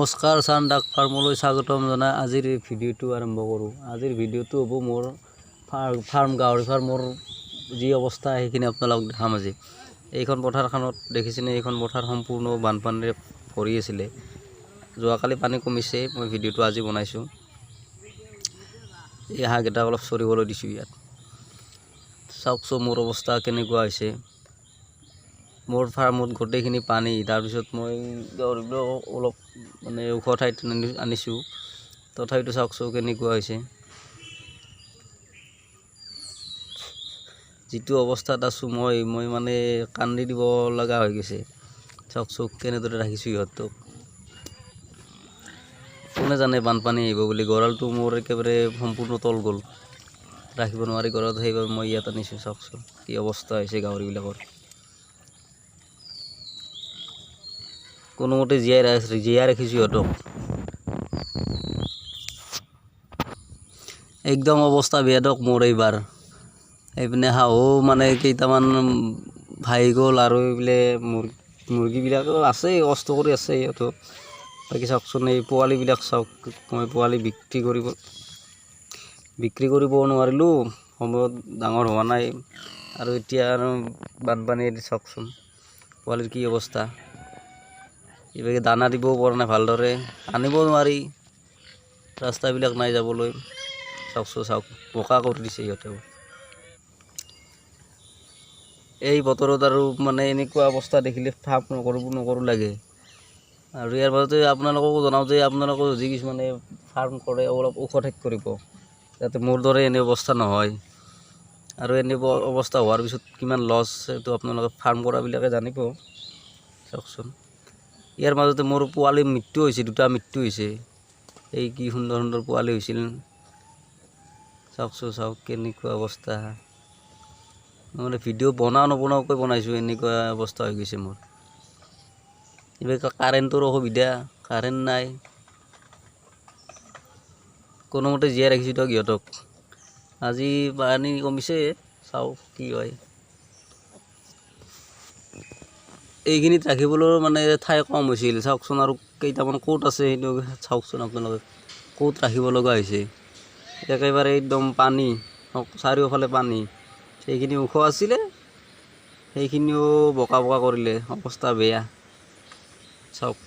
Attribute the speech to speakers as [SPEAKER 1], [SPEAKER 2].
[SPEAKER 1] নমস্কাৰ, চান ডাক ফাৰ্মলৈ স্বাগতম জনাই আজিৰ এই ভিডিঅ'টো আৰম্ভ কৰোঁ। আজিৰ ভিডিঅ'টো হ'ব মোৰ ফাৰ্ম, গাহৰি ফাৰ্মৰ যি অৱস্থা, সেইখিনি আপোনালোকক দেখাম আজি। এইখন পথাৰখনত দেখিছেনে? এইখন পথাৰ সম্পূৰ্ণ বানপানীৰে ভৰি আছিলে। যোৱাকালি পানী কমিছে, মই ভিডিঅ'টো আজি বনাইছোঁ। এই হাঁহকেইটা অলপ চৰিবলৈ দিছোঁ ইয়াত। চাওকচোন, মোৰ অৱস্থা কেনেকুৱা হৈছে। মোৰ ফাৰ্মত গোটেইখিনি পানী। তাৰপিছত মই গাহৰিবিলাক অলপ মানে ওখ ঠাইত আনিছোঁ, তথাপিতো চাওকচোন কেনেকুৱা হৈছে। যিটো অৱস্থাত আছোঁ মই, মই মানে কান্দি দিব লগা হৈ গৈছে। চাওকচোন কেনেদৰে ৰাখিছোঁ ইহঁতক। কোনে জানে বানপানী আহিব বুলি? গঁৰালটো মোৰ একেবাৰে সম্পূৰ্ণ তল গ'ল, ৰাখিব নোৱাৰি গঁৰালত, সেইবাবে মই ইয়াত আনিছোঁ। চাওকচোন কি অৱস্থা হৈছে গাহৰিবিলাকৰ। কোনোমতে জীয়াই জীয়াই ৰাখিছোঁ সিহঁতক। একদম অৱস্থা বেয়া দিয়ক মোৰ এইবাৰ। এইপিনে হাঁহো মানে কেইটামান ভাহি গ'ল আৰু এইফালে মুৰ্গীবিলাকো আছে, কষ্ট কৰি আছে সিহঁতো। বাকী চাওকচোন, এই পোৱালিবিলাক চাওক। মই পোৱালি বিক্ৰী কৰিব নোৱাৰিলোঁ সময়ত, ডাঙৰ হোৱা নাই। আৰু এতিয়া আৰু বানপানী, চাওকচোন পোৱালিৰ কি অৱস্থা। এইভাগে দানা দিবও পৰা নাই ভালদৰে, আনিব নোৱাৰি, ৰাস্তাবিলাক নাই যাবলৈ। চাওকচোন, চাওক, বোকা কৰি দিছে সিহঁতেও। এই বতৰত আৰু মানে এনেকুৱা অৱস্থা দেখিলে ফাৰ্ম নকৰোঁ নকৰোঁ লাগে। আৰু ইয়াৰ মাজতে আপোনালোককো জনাওঁ যে আপোনালোকেও যি কিছুমানে ফাৰ্ম কৰে, অলপ ওখ ঠাইত কৰিব, যাতে মোৰ দৰে এনে অৱস্থা নহয়। আৰু এনে অৱস্থা হোৱাৰ পিছত কিমান লছ, সেইটো আপোনালোকে ফাৰ্ম কৰাবিলাকে জানিব। চাওকচোন, ইয়াৰ মাজতে মোৰ পোৱালি মৃত্যু হৈছে, দুটা মৃত্যু হৈছে। এই কি সুন্দৰ সুন্দৰ পোৱালি হৈছিল। চাওকচোন, চাওক কেনেকুৱা অৱস্থা। মই মানে ভিডিঅ' বনাওঁ নবনাওকৈ বনাইছোঁ, এনেকুৱা অৱস্থা হৈ গৈছে মোৰ। এইবাৰ কাৰেণ্টৰ অসুবিধা, কাৰেণ্ট নাই। কোনোমতে জীয়াই ৰাখিছোঁ দিয়ক সিহঁতক। আজি পানী কমিছে, চাওঁ কি হয়। এইখিনিত ৰাখিবলৈ মানে ঠাই কম হৈছিল। চাওকচোন, আৰু কেইটামান ক'ত আছে সেইটো চাওকচোন আপোনালোকে, ক'ত ৰাখিব লগা হৈছে। একেবাৰে একদম পানী, চাৰিওফালে পানী। সেইখিনি ওখ আছিলে, সেইখিনিও বোকা বোকা কৰিলে, অৱস্থা বেয়া। চাওক।